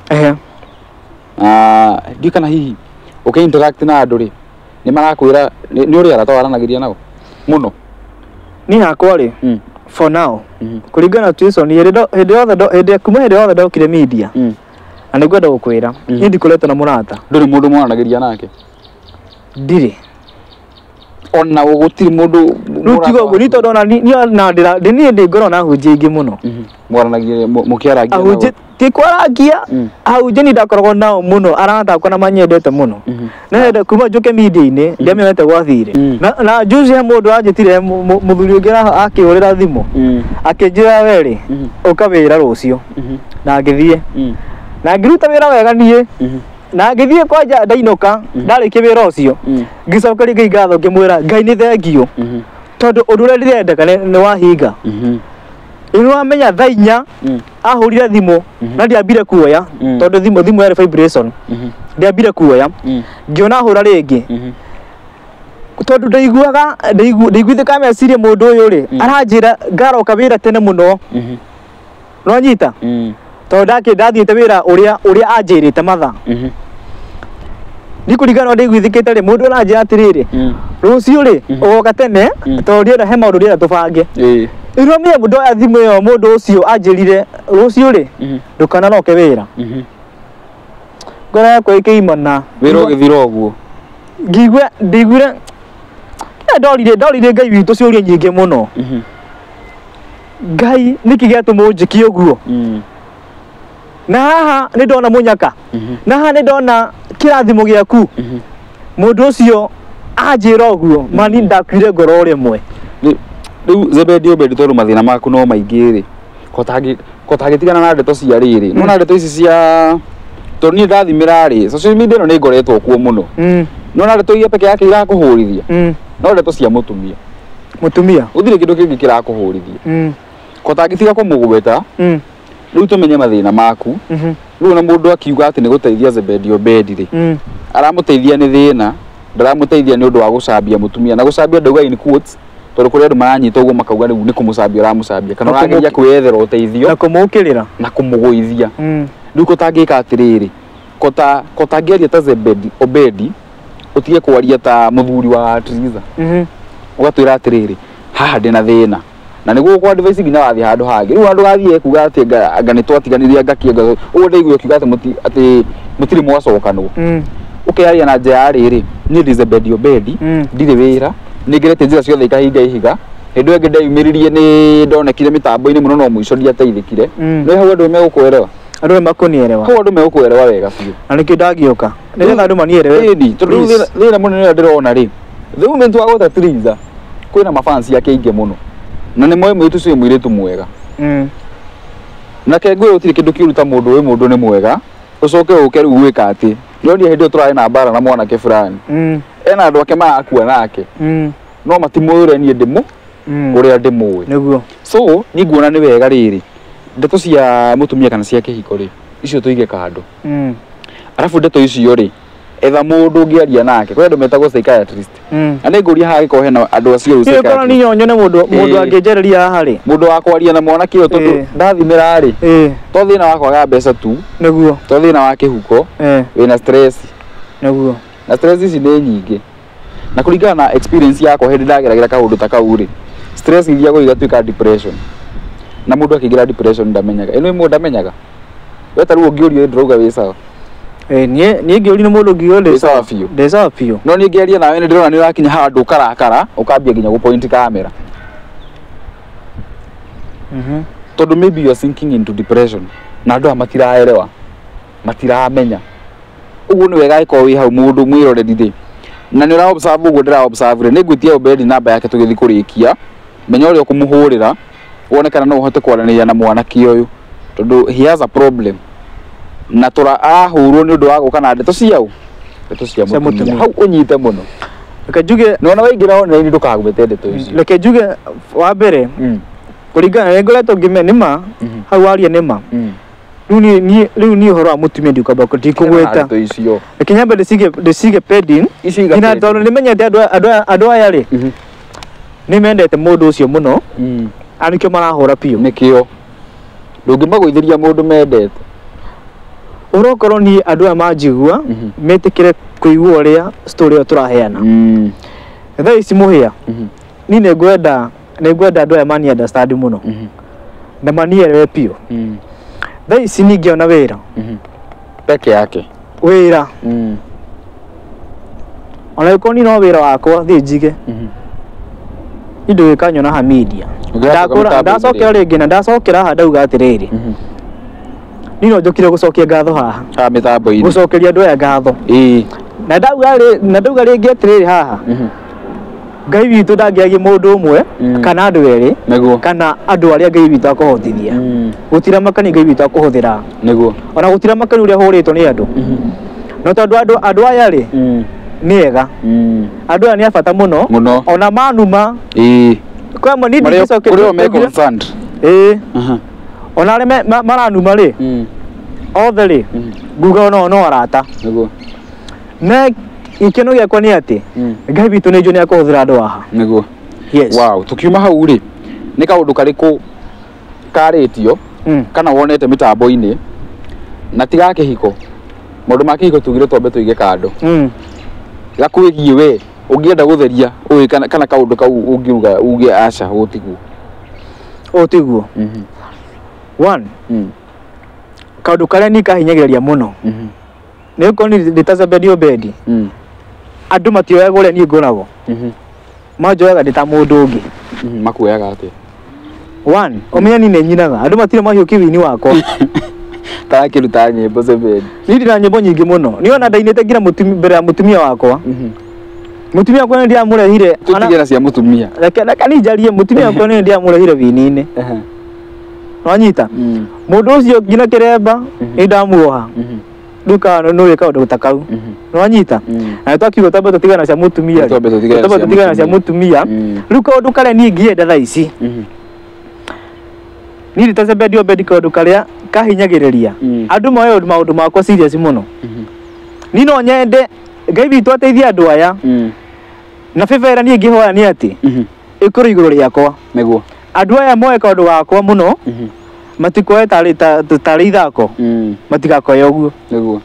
Ndiũĩ kana hihi ũkĩ interact na andũ rĩ, nĩ marakwĩra nĩ ũrĩ arata waranagĩria nao mũno? Niĩ hakwa rĩ, for now, kũringana na situation, hĩndĩ kuma hĩndĩ yothe ndokire media, na nĩngwenda gũkwĩra, niĩ ndikoretwo na mũrata. Ndũrĩ mũndũ mwaranagĩria nake? Ndirĩ. Ona gũtirĩ mũndũ. Rĩu tiga ũguo, niĩ tondũ ona niĩ ndĩ ngoragwo na ahunjia aingĩ mũno. Mwaranagia mũkĩarangia nao? Ahunjia ti kwarangia, ahunjia niĩ ndakoragwo nao mũno, arata akwa na manyendete mũno. Na hĩndĩ kuma njũke media-inĩ, ndiamenyete gwathire. Na juzi he mũndũ anjĩtire, mũthuri ũngĩ akĩhũrĩra thimũ, akĩnjĩra we rĩ, ũka wĩra rũciũ. Na ngĩthiĩ. Na ngĩruta wĩra wega niĩ. Na ngĩthiĩ kwanja ndainũka, ndarĩkia wĩra ũcio. Ngĩcokeria Ngai ngatho ngĩmwĩra Ngai nĩ thengiũ. Tondũ ũndũ ũrĩa ndĩrendeka nĩ wahinga. Nĩ wamenya thaa inya ahũrire thimũ na ndiambire kuoya tondũ thimũ yarĩ vibration. Ndiambire kuoya. Ngĩona ahũra rĩngĩ. Tondũ ndaiguaga ndaiguithĩkaga meciria mũndũ ũyũ rĩ, aranjĩra ngaroka wĩra tene mũno. Nĩwanyita? Tondũ ndathiĩte wĩra ũrĩa anjĩrĩte mathaa. Niĩ kũringana na ũrĩa ndaiguithĩkĩte rĩ, mũndũ aranjĩra atĩrĩrĩ, rũciũ rĩ, ũgoka tene, tondũ ndĩrenda he maũndũ ndĩrenda tũbange. Rĩu niĩ ndoya thimũ ĩyo mũndũ ũcio anjĩrire rũciũ rĩ, ndũkananoke wĩra. Ngoro yakwa ĩkĩimana. Wĩra ũgĩthira ũguo. Ngĩigua ndaiguire ndorire Ngai witũ ciũria nyingĩ mũno. Ngai nĩkĩ gĩatũma ũnjĩke ũguo? Na haha nĩ ndona mũnyaka. Na haha nĩ ndona kĩrathimo gĩaku. Mũndũ ũcio anjĩra ũguo, mani ndakuire ngoro rĩmwe. Rĩu Zebedi Obedi tondũ mathĩna maku no maingĩ rĩ, kotangĩtigana na ndeto cia rĩrĩ. Nona ndeto ici cia tondũ niĩ ndathimĩra rĩ, social media ĩno nĩ ngoretwo kuo mũno. Nona ndeto iria peke yake irakũhũrithia. No ndeto cia mũtumia. Mũtumia? Gũtirĩ kĩndũ kĩngĩ kĩrakũhũrithia. Kotangĩtiga kũmũgweta, rĩu tũmenye mathĩna maku. Rĩu ona mũndũ akiuga atĩ nĩ gũteithia Zebedi Obedi rĩ, aramũteithia nĩ thĩna, ndaramũteithia nĩ ũndũ wa gũcambia mũtumia. Na gũcambia ndauga in quotes, tondũ kũrĩ andũ maranyita ũguo makauga rĩu nĩ kũmũcambia ũramũcambia, kana ũrageria kwĩyethera ũteithio na kũmũũkĩrĩra na kũmũgũithia. Rĩu kotangĩka atĩrĩrĩ, kotangĩaria ta Zebedi Obedi, ũtige kwaria ta mũthuri wa Triza. Ũgatwĩra atĩrĩrĩ, haha ndĩna thĩna. Na nĩguo gũkũ advice nginya wathiĩ handũ hangĩ. Rĩu andũ gathiĩ kuga atĩ anga nĩ twatiganirie ngakĩ anga ũguo ndaigua ũkiuga atĩ mũtirĩ mwacokanwo. Ũkearia na njĩra ya rĩrĩ, niĩ ndĩ Zebedi Obedi, ndirĩ wĩra, nĩ ngeretie njĩra ciothe ikahinga ihiga. Hĩndĩ ĩyo ĩngĩ ndeyumĩririe nĩ ndonekire mĩtambo-inĩ mũno no mũico ndiateithĩkire. No hau andũ megũkũerewa. Andũ nĩmakũnielewa. Hau andũ megũkũerewa wega biũ. Na nĩkĩo ndagĩũka. Nĩgetha andũ manielewe. Ĩni, tondũ rĩu thĩna mũnene ũrĩa ndĩrona rĩ, the moment wagweta Triza, kwĩna mafans ake aingĩ mũno. Na nĩ moĩ mũirĩtu ũcio nĩ mũirĩtu mwega. Na ke ngwĩre gũtirĩ kĩndũ kĩũru ta mũndũ wĩ mũndũ nĩ mwega, ũcoke ũke rĩu gwĩka atĩ, nĩwonire hĩndĩ ĩyo tũrarĩ na mbara na mwanake fulani. Ena andũ ake marakua nake. No matimũĩ ũrĩa niĩ ndĩmũ, ũrĩa ndĩmũĩ. Nĩguo. So, niĩ nguona nĩ wega rĩrĩ, ndeto cia mũtumia kana cia kĩhiko rĩ, icio tũige kando. Arabu ndeto icio rĩ, Etha mũndũ ũngĩaria nake. Kwĩ andũ metagwo psychiatrist. Na nĩ ngũria haha gĩkorwo hena andũ acio rĩu Niĩ korwo psychiatrist. niĩ nyone mũndũ mũndũ angĩnjarĩria haha rĩ. Mũndũ wa kwaria na mwanake ũyũ tondũ ndathimĩra rĩ. To thĩna wa kwaga mbeca tu. Nĩguo. To thĩna wa kĩhuko. Wĩna stress. Nĩguo. Na stress ici nĩ nyingĩ. Na kũringana na experience yakwa hĩndĩ ndageragĩra kaũndũ ta kau rĩ, stress ithiaga igatuĩka depression. Na mũndũ akĩingĩra depression ndamenyaga. Ĩno ĩmwe ndamenyaga. We ta rĩu ũngĩũrio ndĩrauga wĩ sawa. Niĩ ngĩũrio nĩ mũndũ ngiuga ndĩ sawa biũ. Ndĩ sawa biũ. No niĩ ngĩaria nawe nĩ ndĩrona nĩ ũrakinya handũ ũkarakara, ũkambia nginya gũ-point camera. Tondũ maybe you are sinking into depression. Na andũ aya matiraelewa. Matiramenya. Ũguo nĩ wega angĩkorwo wĩ hau mũndũ mwĩroreri rĩ. Na nĩ ũra observe ũguo ndĩra observe rĩ, nĩ ngwĩtia Obedi namba yake tũgĩthiĩ kũrĩkia. Menya ũrĩa ũkũmũhũrĩra, wone kana no ũhote kwaranĩria na mwanake ũyũ. Tondũ he has a problem. Na tũra arahũrwo nĩ ũndũ wa gũka na ndeto cia ũ? Ndeto cia mũtumia. Hau ũnyite mũno. Reke njuge Nĩwona waingĩra online ndũkagwete ndeto icio. Reke njuge wa mbere kũringana nĩ ngoretwo ngĩmenya nĩ ma hau waria nĩ ma. Rĩu niĩ ũhoro wa mũtumia ndikwamba ndikũgweta. Ndeto icio. Reke nyambe ndĩcige pending. Icio iga Nginya tondũ nĩmenyete andũ aya rĩ nĩ mendete mũndũ ũcio mũno. Na nĩkĩo marahũra biũ. Nĩkĩo. Ndũngĩmagũithĩria mũndũ mendete. Ũrokorwo niĩ andũ aya manjigua metĩkĩre kũigua ũrĩa story ĩyo tũraheana. Thaa ici mũhĩa niĩ nĩngwenda andũ aya mani understand mũno na manielewe biũ. Thaa ici ningĩona wĩra peke yake wĩra ona gĩkorwo niĩ no wĩra wakwa thiĩ njige indo gĩkanyona ha media. Ndacokera rĩngĩ na ndacokera haha ndauga atĩrĩrĩ niĩ no njũkire gũcokia ngatho haha ha mĩtambo-inĩ gũcokeria andũ aya ngatho. Na ndauga rĩngĩ atĩrĩrĩ haha Ngai witũ ndangĩagia mũndũ ũmwe kana andũ erĩ kana andũ arĩa Ngai witũ akũhotithia. Gũtira makani Ngai witũ akũhũthĩra. Nĩguo. Ona gũtira makani ũrĩa hũrĩtwo nĩ andũ. No tondũ andũ aya rĩ nĩ ega. Andũ aya nĩ a bata mũno. Ona manuma. Kwa amwe niĩ ndingĩcokeria. Kũrĩ o me concerned. Ona arĩa maranuma rĩ othe rĩ nguga ona no arata. Nĩguo. Na gĩkeno gĩakwa nĩ atĩ Ngai witũ nĩ njũĩ nĩ akũhũthĩra andũ haha. Nĩguo. Yes. Wow, tukiuma hau rĩ nĩ kaũndũ karĩkũ karĩtio kana wonete mĩtambo-inĩ na ti ga kĩhiko. Maũndũ ma kĩhiko tugire twambe tũige kando. Gakwĩgiĩ we ũngĩenda gũtheria ũĩ kana kaũndũ kau ũngiuga uge aca ũũ tiguo. Ũũ tiguo. One, kaũndũ karĩa niĩ kahinyagĩrĩria mũno nĩ gũkorwo niĩ ndĩ ta Zebedi Obedi. Andũ matioyaga ũrĩa niĩ ngoragwo. Manjoyaga ndĩ ta mũndũ ũngĩ. Makuoyaga atĩa? One, ũmenye niĩ nĩ nyinaga. Andũ matirĩ mahiũki wini wakwa. Tarakĩruta nyĩmbo Zebedi. Niĩ ndĩ na nyĩmbo nyingĩ mũno. Niĩ ona ndainĩte nginya mbere ya mũtumia wakwa. Mũtumia wakwa nĩ ndĩramũrehire. Tũtige na cia mũtumia. Reke niĩ njarie mũtumia wakwa nĩ ndĩramũrehire wini-inĩ. Nwanyita? Mũndũ ũcio nginya kĩremba nĩ ndamuoha. Rĩu kana nĩ ũĩ kaũndũ ta kau. Nwanyita? Na twakiuga twambe tũtigane cia mũtumia. Twambe tũtigane cia mũtumia. Rĩu kaũndũ karĩa niĩ ingĩenda thaa ici. Niĩ ndĩ ta Zebedi Obedi kaũndũ karĩa kahinyagĩrĩria. Andũ moe maũndũ makwa serious mũno. Niĩ no nyende Ngai witũ ateithie andũ aya. Na favor ĩrĩa niĩ ingĩhoya nĩ atĩ ĩkorwo igũrũ rĩakwa. Nĩguo. Andũ aya moe kaũndũ gakwa mũno matikoe tarĩ ithako. Matigakoe ũguo. Nĩguo.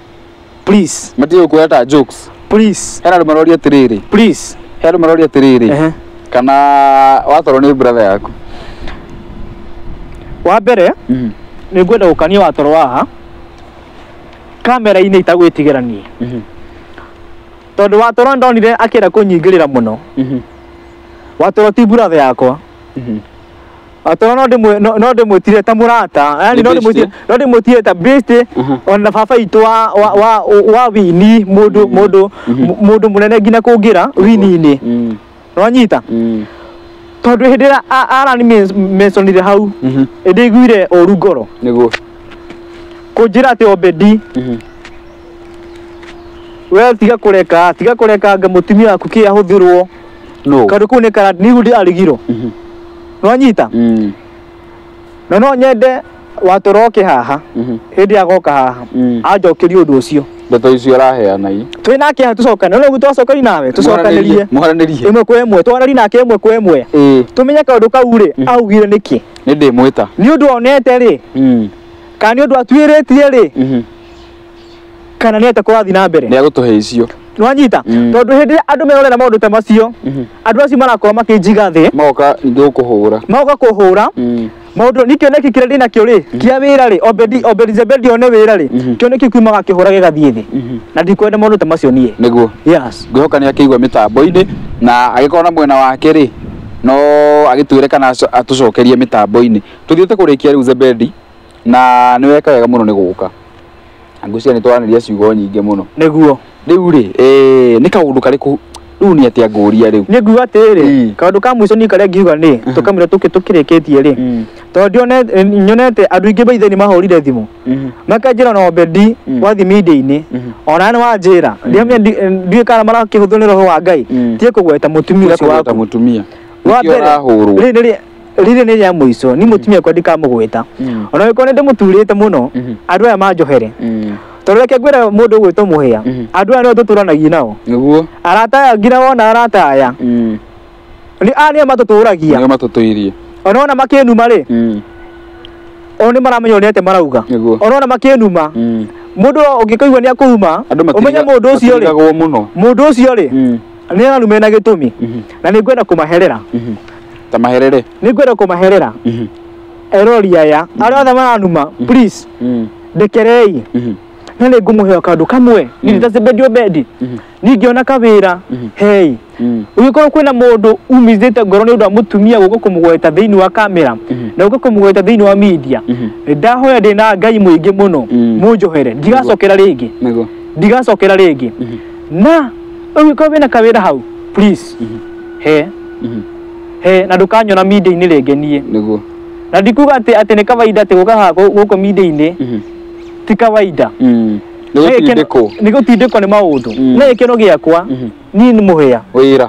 Please. Matige gũkuoya ta jokes. Please. Hena andũ maroria atĩrĩrĩ. Please. Hena andũ maroria atĩrĩrĩ. Kana watwarwo nĩ brother yaku. Wa mbere nĩ ngwenda gũkania watoro haha kamera-inĩ itagwĩtigĩra niĩ. Tondũ watoro ndonire akĩenda kũnyingĩrĩra mũno. Watoro ti brother yakwa. Watoro no ndĩmwĩtire ta mũrata, yani no ndĩmwĩtire ta bestie ona baba itũ wa wini mũndũ mũnene nginya kũngĩra wini-inĩ. Nwanyita? Tondũ hĩndĩ ĩrĩa arani mentionire hau nĩndĩiguire ũru ngoro. Nĩguo. Kũnjĩra atĩ Obedi we tiga kũrekanga mũtumia waku kĩ ahũthĩrwo. Kaũndũ kau nĩ kara nĩguo ndĩrarigirwo. Nwanyita? Na no nyende Watũroke haha hĩndĩ agoka haha anjokerie ũndũ ũcio ndeto icio araheana i twĩ nake haha tũcokane no nĩguo twacokani nawe tũcokanĩrie mũharanĩrie ĩmwe kwa ĩmwe twaranĩrie nake ĩmwe kwa ĩmwe tũmenye kaũndũ kau rĩ augire nĩkĩ nĩ ndĩmwĩta nĩ ũndũ onete rĩ kana nĩ ũndũ atuĩrĩtie rĩ kana nĩ atĩa kũrathiĩ na mbere nĩ agũtũhe icio nĩwanyita tondũ hĩndĩ ĩrĩa andũ merorera maũndũ ta macio andũ acio marakorwo makĩnjiga thĩ magoka ningĩ gũkũhũra magoka kũhũra maũndũ ni kĩoneki kĩrĩa ndĩnakĩo rĩ kĩa wĩra rĩ Obedi Zebedi one wĩra rĩ kĩoneki kiumaga kĩhũra gĩgathiĩ thĩ na ndikwenda maũndũ ta macio niĩ nĩguo yes ngwĩhoka nĩ akĩigua mĩtambo-inĩ na agĩkorwo na mwena wake rĩ no agĩtwĩre kana atũcokerie mĩtambo-inĩ tũthiĩte kũrĩkia rĩu Zebedi na nĩ weka wega mũno nĩ gũka ngwĩciria nĩ twaranĩria ciugo nyingĩ mũno nĩguo rĩu rĩ nĩ kaũndũ karĩkũ rĩu nĩ atĩa ngũria rĩu nĩ nguga atĩrĩrĩ kaũndũ ka mũico niĩ karĩa ngiuga nĩ tũkamwĩra tũkĩrĩkĩtie rĩ tondũ nyonete andũ aingĩ baithe nĩ mahũrire thimũ makanjĩra na Obedi wathiĩ media-inĩ ona nĩ wanjĩra ndiũĩ kana marakĩhũthĩrwo nĩ roho wa Ngai tie kũgweta mũtumia ũcio waku mũtumia wa mbere rĩrĩ nĩ rĩa mũico ni mũtumia kwa ndikamũgweta ona angĩkorwo nĩ ndĩmũturĩte mũno andũ aya manjohere tondũ reke ngwĩre mũndũ ũgwĩtwo Mũhĩa andũ aya nĩo tũtũranagia nao nĩguo arata aya nginya wona arata aya nĩ aya nĩo matũtũragia nĩo matũtũirie ona wona makĩnuma rĩ o nĩ maramenya ũrĩa atĩa marauga ona wona makĩnuma mũndũ ũngĩkaigua nĩ akũruma ũmenye mũndũ ũcio rĩ mũndũ ũcio rĩ nĩ araruma na gĩtũmi na nĩ ngwenda kũmaherera ta maherere nĩ ngwenda kũmaherera erori aya arĩa othe maranuma please ndekerei na nĩ ngũmũheo kaũndũ kamwe niĩ ta Zebedi Obedi ningĩona kawĩra hei ũngĩkorwo kwĩna mũndũ umithĩte ngoro nĩ ũndũ wa mũtumia gũka kũmũgweta thĩinĩ wa kamera na gũka kũmũgweta thĩinĩ wa media ndahoya ndĩna Ngai mũingĩ mũno mũnjohere ndigacokera rĩngĩ ndigacokera rĩngĩ na ũngĩkorwo wĩna kawĩra hau please he he na ndũkanyona media-inĩ rĩngĩ niĩ nĩguo na ndikuga atĩ nĩ kawaida atĩ gũka haha gũkũ media-inĩ ti kawaida nĩ gũtindĩkwo nĩ maũndũ na gĩkeno gĩakwa niĩ nĩ Mũhĩa wĩra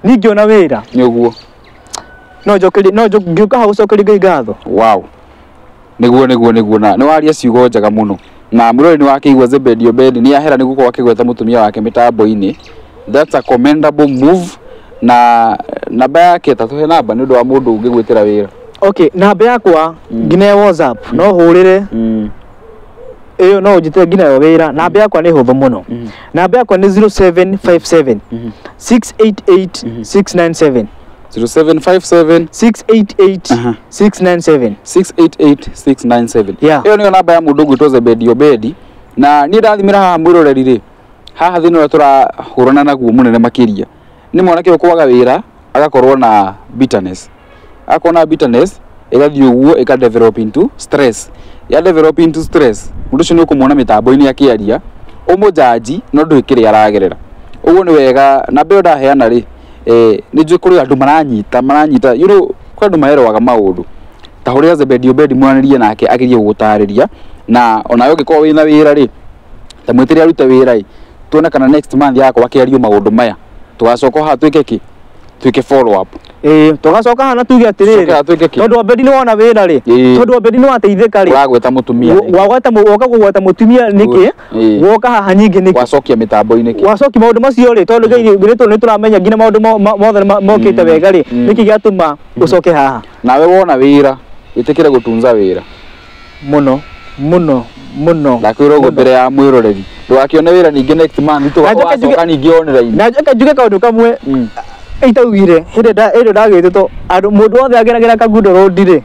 ningĩona wĩra nĩguo no njokerie no ngĩũka hau gũcokeria Ngai ngatho wow nĩguo nĩguo nĩguo na nĩ waria ciugo njega mũno na mũrori nĩ wakĩigua Zebedi Obedi nĩ ahera nĩ gũkorwo akĩgweta mũtumia wake mĩtambo-inĩ that's a commendable move na namba yake tatũhe namba nĩ ũndũ wa mũndũ ũngĩgwĩtĩra wĩra okay namba yakwa nginya WhatsApp no hũrĩre ĩyo no ũnjĩtĩre nginya yo wĩra namba yakwa nĩ hũthũ mũno namba yakwa nĩ 0757 688 697 0757 688 697 688 697 yeah. Ĩyo nĩyo namba ya mũndũ ũgwĩtwo Zebedi Obedi na niĩ ndathimĩra haha mwĩroreri rĩ haha thĩna ũrĩa tũrahũrana naguo mũnene makĩria nĩ mwanake ũkwaga wĩra agakorwo na bitterness agakorwo na bitterness ĩgathiĩ ũguo ĩka develop into stress ya develop into stress mũndũ ũcio nĩ ũkũmuona mĩtambo-inĩ akĩaria ũmũjaji no ndũĩ kĩrĩa aragerera ũguo nĩ wega namba ĩyo ndaheana rĩ nĩ njũĩ kũrĩ andũ maranyita you know kũrĩ andũ maheroaga maũndũ ta hũrĩra Zebedi Obedi mwaranĩrie nake agerie gũgũtarĩria na onawe ũngĩkorwo wĩna wĩra rĩ ta mwĩtĩre arute wĩra ĩ tuone kana next month yakorwo akĩario maũndũ maya tũgacoka haha twĩke kĩ twĩke follow up tũgacoka haha na tuge atĩrĩrĩ tondũ Obedi nĩ wona wĩra rĩ tondũ Obedi nĩ wateithĩka rĩ ũragweta mũtumia woka kũgweta mũtumia nĩkĩ woka haha nyingĩ nĩkĩ wacokia mĩtambo-inĩ kĩ wacokia maũndũ macio rĩ tondũ Ngai nĩ tũramenya nginya maũndũ mothe mokĩte wega rĩ nĩkĩ gĩatũma ũcoke haha nawe wona wĩra wĩtĩkĩre gũtunza wĩra mũno mũno mũno ndakwĩra ũguo mbere ya mwĩroreri ndũgakĩone wĩra ningĩ next month tũgacoka ningĩ online na njoke njuge kaũndũ kamwe itaugire hĩndĩ ĩrĩa ndagĩtĩtwo andũ mũndũ wothe ageragĩra Kangundo Road rĩ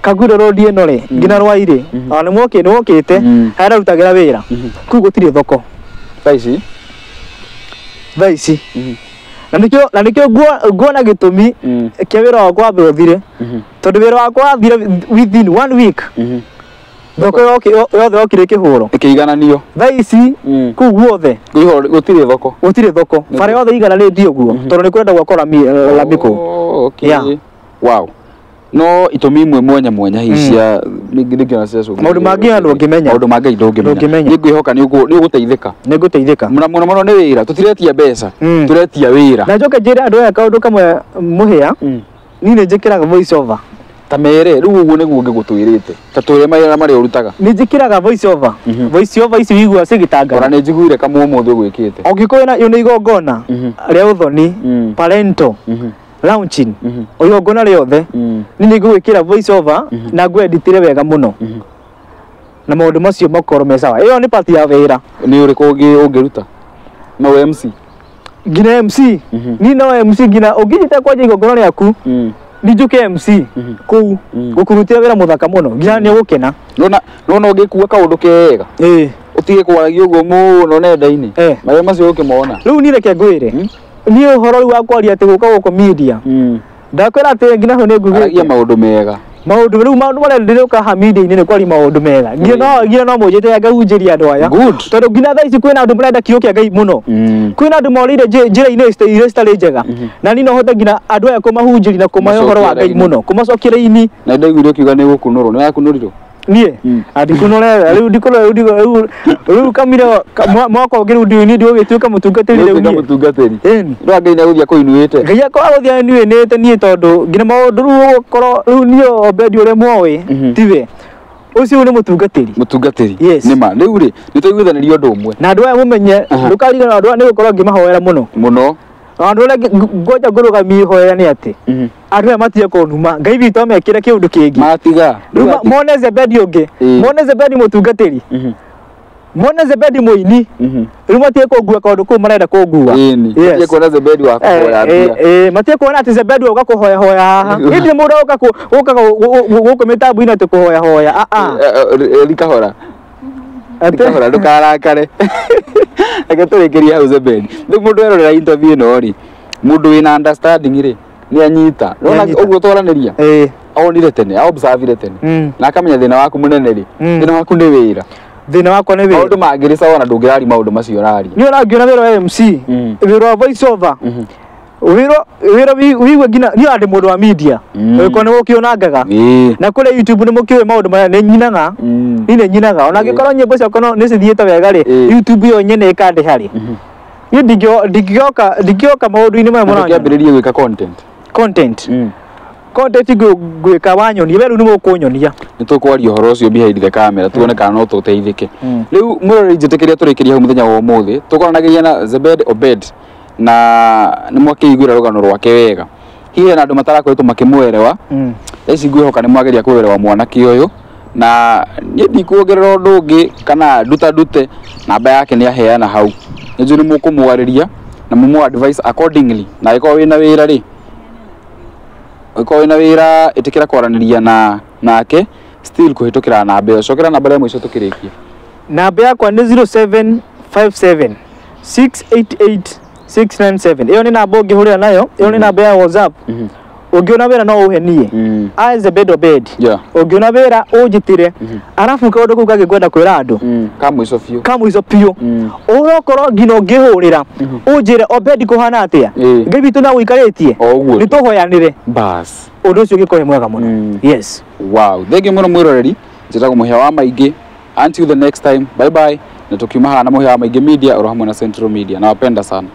Kangundo Road ĩno rĩ nginya Rwai rĩ ona nĩ wokĩte harĩa ndarutagĩra wĩra kũu gũtirĩ thoko thaa ici na nĩkĩo nguona gĩtũmi kĩa wĩra wakwa wambe ũthire tondũ wĩra wakwa wathire within 1 week thoko yothe yokire ĩkĩhũrwo ĩkĩigananio thaa ici kũu guothe gũtirĩ thoko bara yothe igananĩtio ũguo tondũ nĩ kũrenda gwakwo lami kũu okay wow no itũmi imwe mwanya mwanya hihi cia ningĩona cia maũndũ mangĩ ndũngĩmenya maũndũ mangĩ ndũngĩmenya nĩ ngwĩhoka nĩ ũgũteithĩka nĩ ngũteithĩka mũno mũno mũno nĩ wĩra tũtiretia mbeca tũretia wĩra na njoke njĩre andũ aya kaũndũ kamwe Mũhĩa niĩ nĩ njĩkĩraga voice over Ta mere rĩu ũguo nĩguo ngĩgũtwĩrĩte, ta twĩre mawĩra marĩa ũrutaga. Nĩ njĩkĩraga voice over. Voice over ici wiguaga cigĩtangatha. Ona nĩ njiguire kamwe ũmũthĩ ũgwĩkĩte. Ũngĩkorwo wĩna igongona rĩa ũthoni, parental, launching, igongona rĩothe, niĩ nĩ ngũgwĩkĩra voice over na ngwenditĩre wega mũno, na maũndũ macio makorwo me sawa. Ĩyo nĩ part ya wĩra. Nĩ ũrĩkũ ũngĩruta? No MC? Nginya MC. Niĩ no MC, nginya ũngĩnyita kwanja igongona rĩaku, nĩ njũke MC kũu gũkũrutĩra wĩra mũthaka mũno, nginya nĩ ũgũkena. Nona ũngĩkua kaũndũ kega, ũtige kwaragia ũguo mũno nenda-inĩ, marĩa macio ũkĩmona. Rĩu niĩ reke ngwĩre, niĩ ũhoro rĩu wa kwaria atĩ gũka gũkũ media, ndakwĩra atĩ nginya hau nĩ Aragia ngugĩte maũndũ mega. Maũndũ rĩu, maũndũ marĩa ndĩrĩũka haha media-inĩ nĩ kwaria maũndũ mega. Nginya no mũnjĩte ngahunjĩria andũ aya. Good. Tondũ nginya thaa ici kwĩna andũ marenda kiugo kĩa Ngai mũno. Kwĩna andũ morĩire njĩra-inĩ iria citarĩ njega, na niĩ no hote nginya andũ aya kũmahunjĩria na kũmahe ũhoro wa Ngai Kũmacokia mũno, kũmacokia raini. Na ndaiguire ũkiuga nĩ gũkunũrwo, nĩ wakunũrirwo? Niĩ ndikunũre rĩu, ndikunũre rĩu, rĩu kamire mwaka ũngĩ rĩu niĩ ndigũgĩtuĩka mũtungatĩri rĩu Nĩũtuĩka niĩ. mũtungatĩri. Ĩni. No Ngai nĩ agũthiĩ akũinuĩte. Ngai akorwo agũthiĩ anyuĩnĩte niĩ, tondũ nginya maũndũ rĩu ũgũkorwo rĩu niĩ Obedi ũrĩa mwoĩ tiwe ũcio, nĩ mũtungatĩri. Mũtungatĩri. Yes. Nĩ ma rĩu rĩ, nĩ twaiguithanĩria ũndũ ũmwe. Na andũ aya mũmenye, ndũkariganĩrwo, andũ aya nĩ gũkorwo ngĩmahoera mũno. Mũno. Na andũ arĩa ngwanja ngũrũgamia ihoya nĩ atĩ andũ aya matige kũnuma, Ngai witũ amekĩre kĩũndũ kĩngĩ. Matiga. Rĩu mone Zebedi ũngĩ, mone Zebedi mũtungatĩri, mone Zebedi mũini. Rĩu matige kũngua kaũndũ kũu marenda kũngua. Ĩni. Yes. Matige kuona Zebedi wa kũhoya mbia. Matige kuona atĩ Zebedi oka kũhoya hoya haha. Ĩndĩ mũndũ oka gũka gũkũ mĩtambo-inĩ atĩ kũhoya hoya, ah ah. Rikahora. Rikahora, ndũkarakare, reke tũrĩkĩrie hau. Zebedi, rĩu mũndũ erorera interview ĩno rĩ, mũndũ wĩna understanding rĩ, nĩ anyita. Nĩwona Nĩanyita. ũguo twaranĩria, onire tene, observire tene, na akamenya thĩna waku mũnene rĩ, thĩna waku nĩ wĩra. Thĩna wakwa nĩ wĩra. Maũndũ mangĩrĩ sawa na ndũngĩraria maũndũ macio ũraria. Niĩ ona ngĩona wĩra wa MC, wĩra wa voice over, wĩra wĩigue nginya niĩ ndĩ mũndũ wa media. Ũgĩkorwo nĩ gũkĩonangaga na kũrĩa YouTube nĩ mũkĩũĩ maũndũ marĩa nĩ nyinaga. Niĩ nĩ nyinaga, ona angĩkorwo nyĩmbo ciakwa no nĩ cithiĩte wega rĩ, YouTube ĩyo nyene ĩkandĩha rĩ, niĩ ndingĩoka maũndũ-inĩ maya mũranyona. Ndũkĩambĩrĩrie gwĩka content. Content, content ngwĩka wanyonia we, rĩu nĩ mũkũnyonia. Nĩ tũkwaria ũhoro ũcio behind the camera, tuone kana no tũteithĩke. Rĩu mũrori, njĩtĩkĩria tũrĩkĩrie hau mũthenya wa ũmũthĩ. Tũkoranagĩria na Zebed Obed na nĩ mwakĩiguĩra rũgano rwake wega. Hihi hena andũ matarakoretwo makĩmwerewa. Thaa ici ngwĩhoka nĩ mwageria kũerewa mwanake ũyũ, na niĩ ndikuongerera ũndũ ũngĩ kana nduta ndute. Namba yake nĩ aheana hau, nĩ njũĩ nĩ mũkũmwarĩria na mũmũ advice accordingly. Na angĩkorwo wĩna wĩra rĩ, angĩkorwo wĩna wĩra, ĩtĩkĩra kwaranĩria na nake still kũhĩtũkĩra namba ĩyo. Cokera namba ĩrĩa mũico tũkĩrĩkia. Namba yakwa nĩ 0757 688 697. Ĩyo nĩ namba ũngĩhũrĩra nayo, ĩyo nĩ namba ya WhatsApp. Ũngĩona wĩra no ũhe niĩ, I Zebed Obed. Ũngĩona wĩra ũnjĩtĩre. Arabu kaũndũ kau kangĩ ngwenda kwĩra andũ, Ka mũico biũ. Ka mũico biũ, ũrokorwo nginya ũngĩhũrĩra ũnjĩre, "Obed, kũhana atĩa?" Ngai witũ no gũikarĩtie. O ũguo. Nĩ tũhoyanĩre. Bas. Ũndũ ũcio ũngĩkorwo wĩ mwega mũno. Yes. Wow, thank you mũno mwĩroreri. Njĩtagwo Mũhĩa wa Maingĩ. Until the next time, bye bye. Na tukiuma haha na Mũhĩa wa Maingĩ Media oro hamwe na Central Media, nawapenda sana.